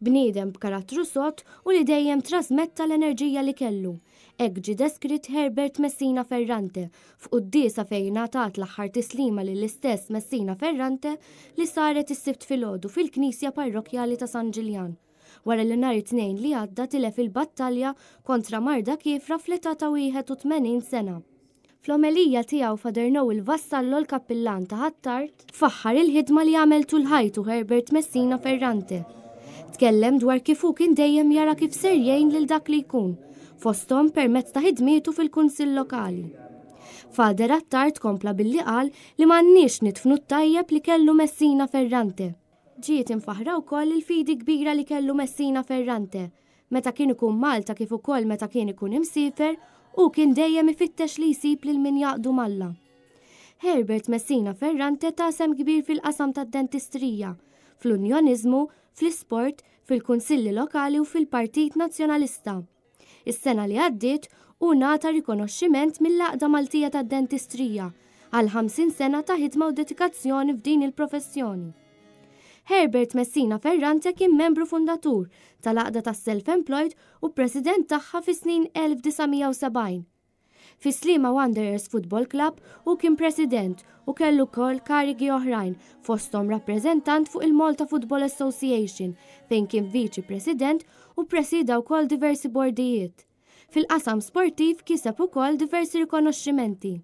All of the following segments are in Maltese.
Bniedem b'karattru sod u li dejjem trasmetta l-enerġija li kellu. Hekk ġie deskritt Herbert Messina Ferrante f'quddiesa fejn ingħatat l-aħħar tislima lill-istess Messina Ferrante li saret is-Sibt filgħodu fil-Knisja Parrokkjali ta' San Ġiljan, wara li nhar it-Tnejn li għadda tilef il-battalja kontra marda kiefra fl-età ta' 81 sena. Fl-omelija tiegħu Father Noel Vassallo l-kappillan ta' Ħ'Attard, faħħar il-ħidma li għamel tul ħajtu Herbert Messina Ferrante. Tkellem dwar kif hu kien dejjem jara kif ser jgħin lil dak li jkun, fosthom permezz ta' ħidmietu fil-Kunsill Lokali. Father Attard kompla billi qal li m'għandniex nidfnu t-tajjeb li kellu Messina Ferrante. Ġiet imfaħħra wkoll il-fidi kbira li kellu Messina Ferrante. Meta kien ikun Malta kif ukoll meta kien ikun imsiefer, hu kien dejjem ifittex li jsib lil min jgħaqqdu m'Alla. Herbert Messina Ferrante ta sehem kbir fil-qasam tad-dentistrija, fl-unjoniżmu, fl-isport, fil-kunsilli lokali u fil-Partit Nazzjonalista. Is-sena li għaddiet, hu ngħata rikonoxximent mill-Għaqda Maltija tad-Dentistrija għal 50 sena ta' ħidma u dedikazzjoni f'din il-professjoni. Herbert Messina Ferrante kien membru fundatur tal-Għaqda tas-Self Employed u president tagħha fis-snin 1970. Fi Sliema Wanderers Football Club hu kien president u kellu wkoll karigi oħrajn fosthom rappreżentant fuq il-Malta Football Association fejn kien viċi president u presida wkoll diversi bordijiet. Fil-qasam sportiv kiseb ukoll diversi rikonoxximenti.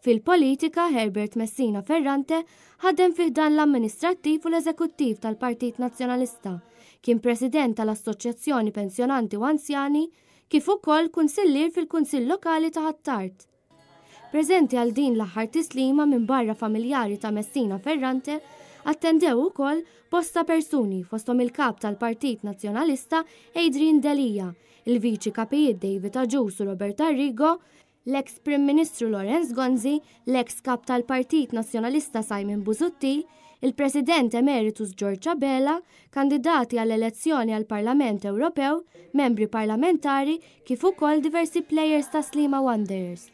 Fil-politika Herbert Messina Ferrante ħadem fi ħdan l-amministrattiv u l-eżekuttiv tal-Partit Nazzjonalista, kien president tal-Assoċjazzjoni Pensjonanti u Anzjani kif ukoll kunsillier fil-Kunsill Lokali ta' Ħ'Attard. Preżenti għal din l-aħħar tislima minn barra familjari ta' Messina Ferrante attendew ukoll bosta persuni fosthom il-kap tal-Partit Nazzjonalista Adrian Delia, il-Viċi Kapijiet David Agius u Robert Arrigo, l-eks Prim Ministru Lawrence Gonzi, l-eks Kap tal-Partit Nazzjonalista Simon Busuttil, il-President Emeritus George Abela, kandidati għall-elezzjoni għall-Parlament Ewropew, membri parlamentari, kif ukoll diversi plejers ta' Sliema Wanderers.